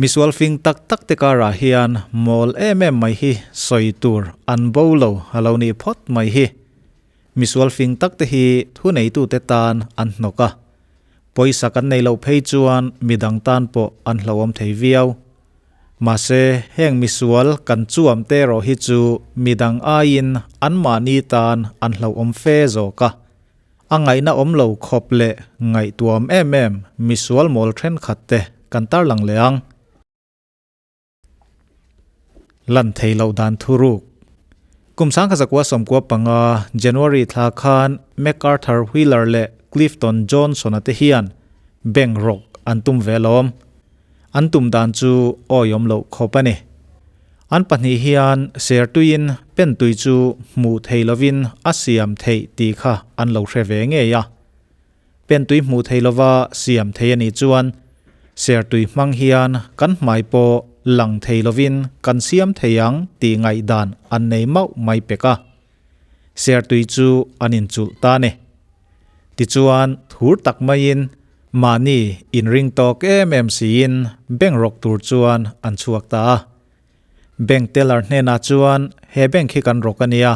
Misual fing tak tak te karah hian mawl em em mai hi sawi tur an bo lo a lo nih phawt mai hi. Misual fing tak te hi thuneitute tan an hnawk a, pawisa kan nei loh phei chuan midang tan pawh an hlauhawm thei viau. Mahse heng misual kan chuam te erawh hi chu midang aiin anmahni tan an hlauhawm fe zawk a. A ngaihna awm lo khawp leh ngaihtuam em em misual mawl thenkhat te kan tarlang leh ang. Lan thei loh dan thuruk. Kum 1995 January thla khan MacArthur Wheeler leh Clifton Johnson-a te hian bank rawk an tum ve alawm. An tum dan chu awihawm loh khawp a ni. An pahnih hian sertuiin pentui chu hmuh thei lovin a siam theih tih kha an lo hre ve ngei a. Pentui hmuh thei lova siam thei a nih chuan sertui hmang hian kan hmai pawh lang thei lovin kan siam thei ang tih ngaihdan an nei mauh mai pek a. Sertui chu an inchulh ta a ni. Tichuan thur tak maiin mahni inring tawk em em siin bank rawk tur chuan an chhuak ta a. Bank teller hnenah chuan he bank hi kan rawk a nia,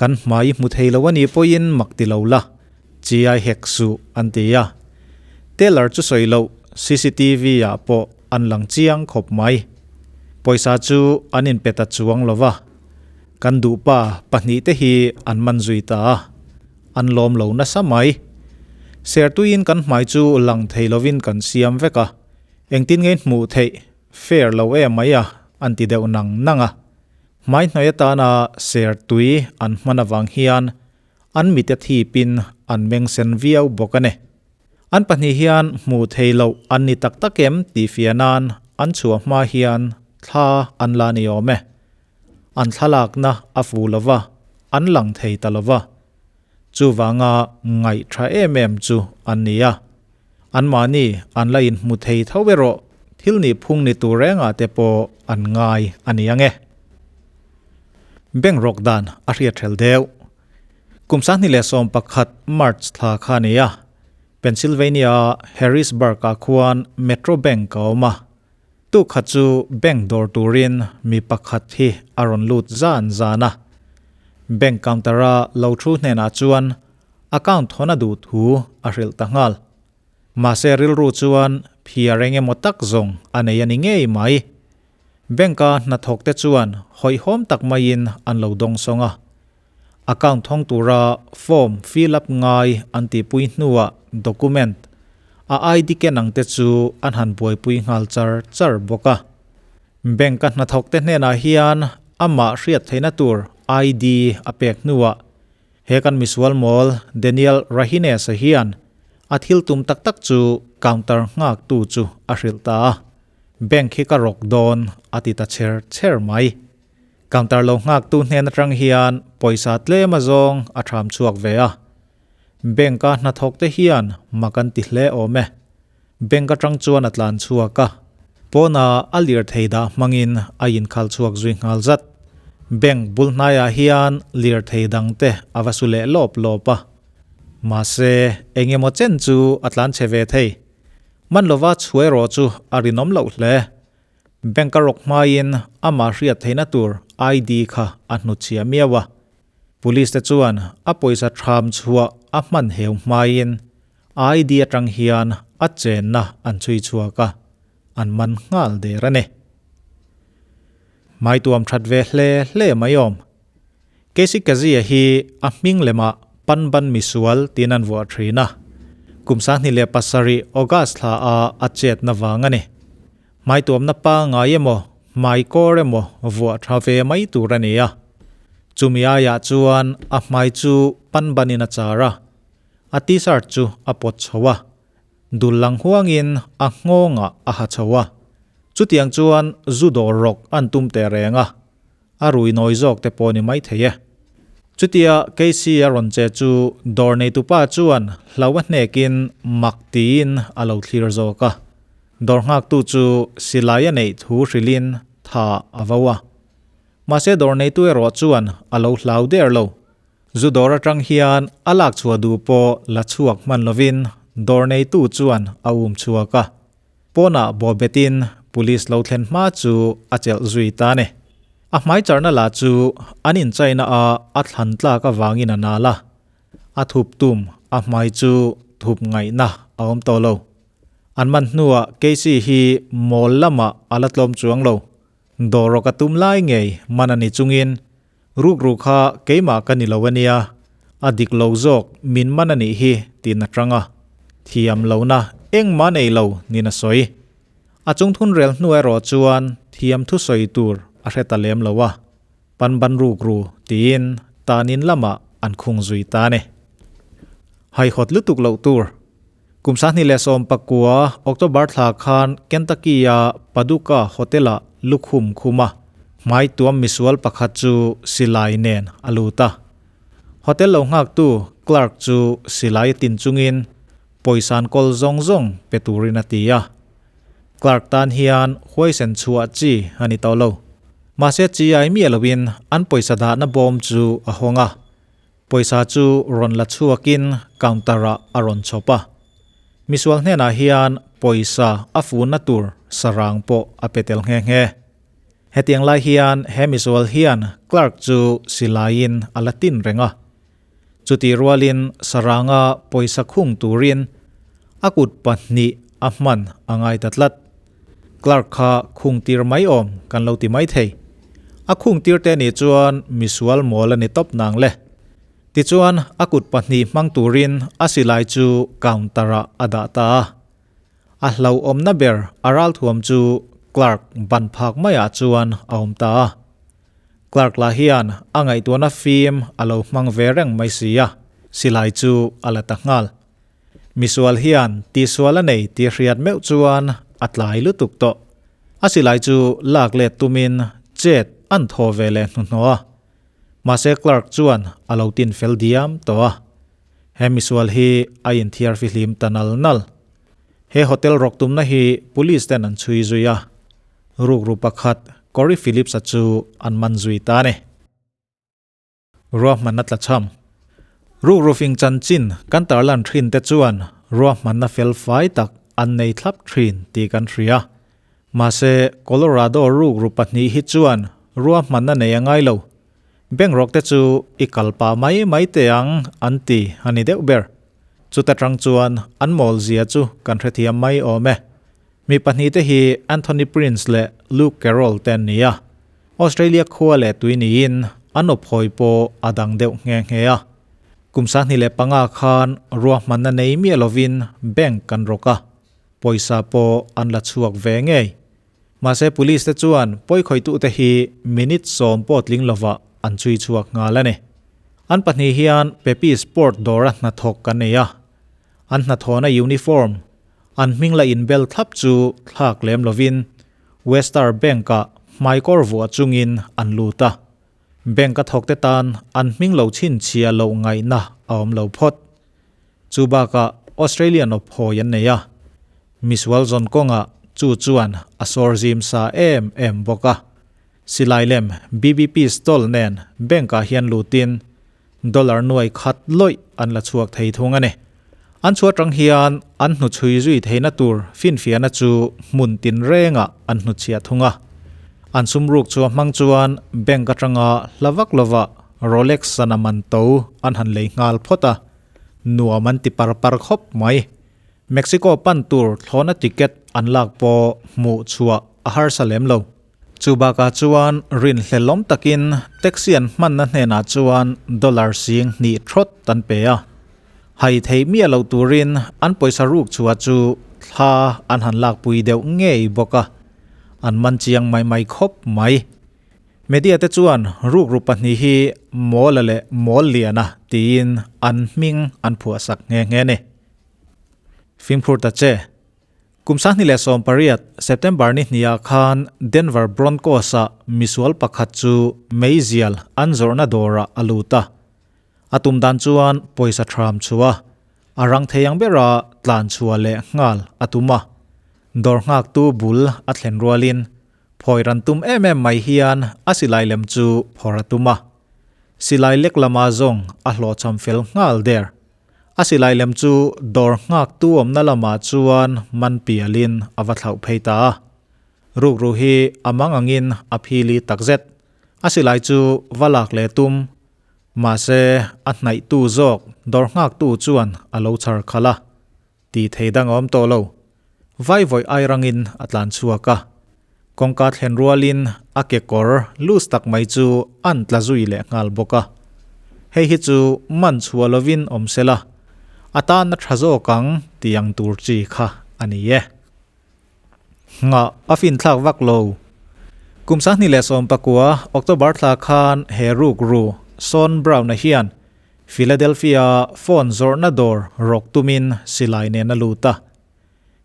kan hmai i hmu thei lo a nih pawhin mak ti lo la, chiai hek suh an ti a. Teller chu sawi loh cctv ah pawh an lang chiang khawp mai. Pawisa chu an inpe ta chuang lo va, kan duhpa pahnihte hi an man zui ta a. An lawm lo nasa mai. Sertuiin kan hmai chu lang thei lovin kan siam vek a, engtin nge hmuh theih fair lo em mai a, an ti deuh nang nang a. Hmai hnuai atana sertui an hman avang hian an mite thipin an meng sen viau bawk a ni. An pahnih hian hmuh thei loh an ni tak tak em tih fiah nan an chhuah hma hian thla an la ni awm e. An thlalakna a fu lo va, an lang thei ta lo va. Chuvanga ngaih tha em em chu an ni a. Anmahni an la inhmu thei tho erawh thil nih phung ni tur rengah te pawh an ngai a ni ang e. Bank rawk dan a hriat hrel deuh. Kum 2011 March thla kha a ni a, Pennsylvania-a Harrisburg-ah khuan Metro Bank a awm a. Tukhat chu bank dawr turin mi pakhat hi a rawn lut zan zan a. Bank counter-a lo thu hnenah chuan account hawn a duh thu a hrilh ta nghal. Mahse rilru chuan phiar eng emaw tak zawng a nei a ni ngei mai. Bank-a hnathawkte chuan hawihhawm tak maiin an lo dawngsawng a. Account thawng tura form fill up ngai an tihpui hnuah document, a ID ken ang te chu an han buaipui nghal char char bawk a. Bank-a hnathawkte hnenah hian amah hriat theihna tur ID a pek hnuah he kan misual mawl Daniel Rahines-a hian a thil tum tak tak chu counter nghaktu chu a hrilh ta a. Bank hi ka rawk dawn a ti ta cher cher mai. Counter lo nghaktu hnen atang hian pawisa tlem azawng a tham chhuak ve a. Bank-a hnathawk te hian mak an ti hle awm e. Bank atang chuan a tlan chhuak a, pawna a lirthei dah hmangin a inkhal chhuak zui nghal zat. Bank bul hnaiah hian lirthei dang te a va su leh lawp lawp a. Mahse, eng emaw chen chu a tlan chhe ve thei. Man lova chhuai erawh chu a rinawm loh hle. Bank a rawk hmaiin amah hriat theihna tur ID kha a hnutchhiah miau a. Police te chuan a pawisa tham chhuah a hman heu hmaiin ID atang hian a chenna an chhui chhuak a, an man nghal der a ni. Hmaituam that ve hle hle mai awm. Casey Kazia hi a hming lemah Panban Misual tiin an vuah thin a, kum 2007 August thla a a chetna vang a ni. Hmaituamna pangngai emaw, hmaikawr emaw vuah tha ve mai tur a ni a. Chumi aiah chuan a hmai chu Panbanin a char a, a t-shirt chu a pawt chho a, dul lang huangin a nghawngah a ha chho a. Chutiang chuan zu dawr rawk an tum teh reng a. A rui nawi zawk te pawh ni mai thei e. Chutia Casey a rawn che chu dawr neitupa chuan hlo a hnekin mak tiin a lo thlir zawk a. Dawr nghaktu chu silai a neih thu hrilhin tha a vo a. Mahse dawr neitu erawh chuan a lo hlau der lo. Zu dawr atang hian a lak chhuah duh pawh la chhuak hman lovin dawr neitu chuan a um chhuak a. Pawnah bawhbetin. Police lo thlen hma chu a chelh zui ta a ni. A hmai charna lah chu an inchaina a a thlan tlak avangin a nal a, a thup tum a hmai chu thup ngaihna a awm tawh lo. An man hnuah Casey hi mawl lamah a la tlawm chuang lo. Dawr ka tum lai ngei man a ni chungin rukru kha keimah ka ni lo a nia, a dik lo zawk min man a nih hi tiin a tang a, thiam lohna engmah nei lo niin a sawi. A chungthun rel hnu erawh chuan thiam thusawi tur a hre ta lem lo a, pan ban rukru tiin tanin lamah an khung zui ta a ni. Haihawt lutuk loh tur. Kum 2019 October thla khan Kentucky-a Paducah Hotel-ah lukhum khum a, hmai tuam misual pakhat chu silai nen a lut a. Hotel lo nghaktu clerk chu silai a tin chungin pawisa an kawl zawng zawng pe turin a ti a. Clerk tan hian huaisen chhuah chi a ni tawh lo. Mahse chi ai miah loin an pawisa dahna bawm chu a hawng a. Pawisa chu rawn la chhuakin counter-ah a rawn chhawp a. Misual hnenah hian pawisa a funna tur sarang pawh a pe tel nghe nghe. Hetiang lai hian he misual hian clerk chu silaiin a la tin reng a. Chutih rualin saranga pawisa khung turin a kut pahnih a hman a ngai ta tlat. Clerk kha khung tir mai awm kan lo ti mai thei. A khung tir te nih chuan misual mawl a ni tawp nang le. Tichuan a kut pahnih hmang turin a silai chu counter ah a dah ta a. A hlauhawmna ber a ralthuam chu clerk ban phak maiah chuan a awm ta a. Clerk lah hian a ngaihtuahna fim a lo hmang ve reng mai si a, silai chu a la ta nghal. Misual hian tihsual a nei tih hriat meuh chuan a tlai lutuk tawh. A silai chu lak let tumin chet an thaw ve leh hnuhnawh a. Mahse clerk chuan a lo tin fel diam tawh a. He misual hi a inthiar fihlim ta nal nal. He hotel rawk tumna hi police ten an chhui zui a. Rukru pakhat Corey Phillips-a chu an man zui ta a ni. Ruahmanna tlachham. Rukru fing chanchin kan tarlan thin te chuan ruahmanna fel fai tak an nei thlap thin tih kan hria. Mahse, Colorado rukru pahnih hi chuan ruahmanna nei a ngai lo. Bank rawk te chu i kal pah mai mai teh ang an ti a ni deuh ber. Chuta tang chuan an mawl zia chu kan hrethiam mai awm e. Mi pahnih te hi Anthony Prince leh Luke Carroll te an ni a. Australia khua leh tui niin an awphawi pawh a dang deuh nghe nghe a. Kum 25 khan ruahmanna nei miah lovin bank kan rawk a, pawisa pawh an la chhuak ve ngei. Mahse police te chuan pawikhawitute hi minute 10 pawh tling lovah an chhui chhuak nghal a ni. An pahnih hian Pepi Sport dawra hnathawk kan nei a, an hnathawhna uniform, an hming la inbel thlap chu thlak lem lovin Westar Bank-ah hmaikawr vuah chungin an lut a. Bank a thawkte tan an hming lo chhinchhiah loh ngaihna a awm lo phawt. Chu bakah Australian awphawi an nei a. Misual zawn kawngah chu chuan a sawr zim sa em em bawk a. Silai lem BB pistol nen bank-ah hian lutin Dollar nuai khat lawih an la chhuak thei thung a ni. An chhuah tang hian an hnuchhui zui theihna tur finfiahna chu hmun tinrengah an hnuchhiah thung a. An sumruk chhuah hmang chuan bank atanga hla vak lova Rolex sana man to an han lei nghal phawt a, nuam an ti par par khawp mai. Mexico pan tur thlawhna ticket an lak pawh hmuh chhuah a harsa lem lo. Chu bakah chuan rinhlelawm takin taxi an hmanna hnenah chuan dollar 2000 thawt an pe a. Hai theih miah loh turin an pawisa ruk chhuah chu thla an han lakpui deuh ngei bawk a, an man chiang mai mai khawp mai. Media te chuan rukru pahnih hi Mawla leh Mawlliana tiin an hming an phuahsak nghe nghe a ni. Fimkhur ta che. Kum 2018 September ni hniah khan Denver Broncos-ah misual pakhat chu meizial an zawrhna dawrah a lut a. A tum dan chuan pawisa thram chhuah a, a rang thei ang bera tlan chhuah leh nghal a tum a. Dawr nghaktu bul a thlen rualin phawi ran tum em em mai hian a silai lem chu phawrh a tum a. Silai lek lama zawng a hlawhchham fel nghal der. A silai lem chu dawr nghaktu awmna lamah chuan man pialin a va thlauh phei ta a. Rukru hi a mang angin a phili takzet. A silai chu va lak leh tum. Mahse, a hnaihtu zawk dawr nghaktu chuan a lo chhar khalh a. Tih thei dang a awm tawh lo. Vaivawi ai rangin a tlan chhuak a. Kawngka thlen rualin a kekawr loose tak mai chu an tla zui leh nghal bawk a. Hei hi chu man chhuah lovin awm sela, a tan a tha zawk ang tih ang tur chi kha a ni e. Nghah a finthlak vak lo. Kum 2019 October thla khan he rukru Sean Brown-a hian Philadelphia phone zawrhna dawr rawk tumin silai nen a lut a.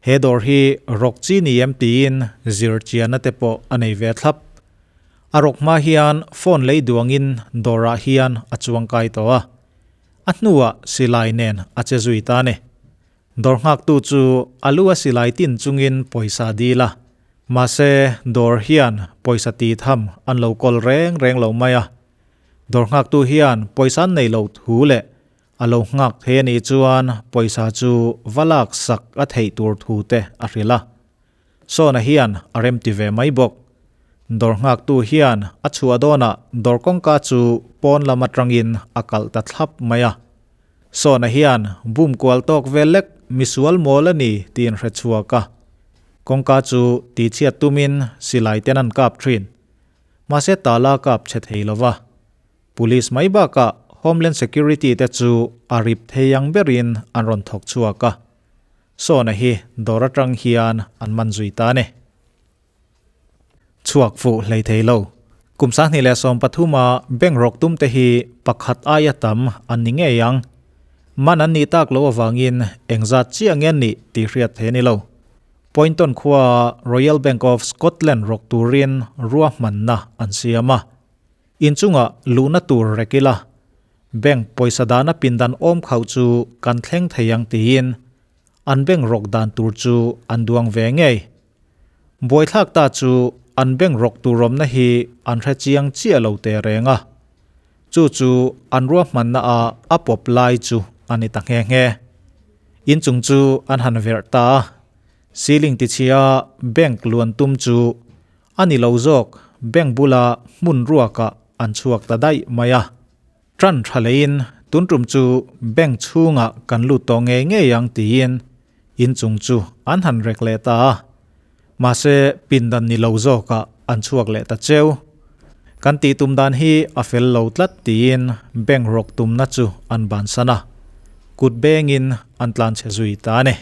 He dawr hi rawk chi ni em tiin zir chianna te pawh a nei ve thlap. A rawk hma hian phone lei duangin dawrah hian a chuangkai tawh a. A hnuah silai nen a che zui ta a ni. Dawr nghaktu chu a lu a silai tin chungin pawisa dil a, mahse dawr hian pawisa ti tham an lo kawl reng reng lo mai a. Dawr nghaktu hian pawisa an nei lo thu leh a lo nghak thei a nih chuan pawisa chu va lak sak a theih tur thu te a hrilh a. Sawna hian a remti ve mai bawk. Dawr nghaktu hian a chhuah dawnah dawr kawngka chu pawn lam atangin a kalh ta thlap mai a. Sawna hian bum kual tawk vel lek misual mawl a ni tiin hre chhuak a. Kawngka chu tichhiat tumin silai ten an kap thin. Mahse tala kap che thei lova. Police mai bakah Homeland Security te chu a rip thei ang berin an rawn thawk chhuak a. Sawna hi dawr atang hian an man zui ta a ni. Chhuak fuh hlei thei lo. Kum 2013 a bank rawk tum te hi pakhat aia tam an ni ngei ang. Man an nih tak loh avangin engzat chiah nge an nih tih hriat thei a ni lo. Poynton khuaa Royal Bank of Scotland rawk turin ruahmanna an siam a. Inchungah luhna tur rek ila, bank pawisa dahna pindan awm khauh chu kan thleng thei ang tiin an bank rawk dan tur chu an duang ve ngei. Buaithlak ta chu an bank rawk tur awmna hi an hre chiang chiah lo teh reng a. Chu chu an ruahmanna a a pawp lai chu a ni ta nghe nghe. Inchung chu an han verh ta a, ceiling tichhia bank luan tum chu a ni lo zawk bank bula hmun ruakah an chhuak ta daih mai a. Tan tha leiin tun tum chu bank chhungah kan lut tawh ngei ngei ang tiin inchung chu an han rek leh ta a. Mahse pindan ni lo zawkah an chhuak leh ta cheu. Kan tih tum dan hi a fel lo tlat tiin bank rawk tumna chu an bansan a, kut bengin an tlanchhe zui ta a ni.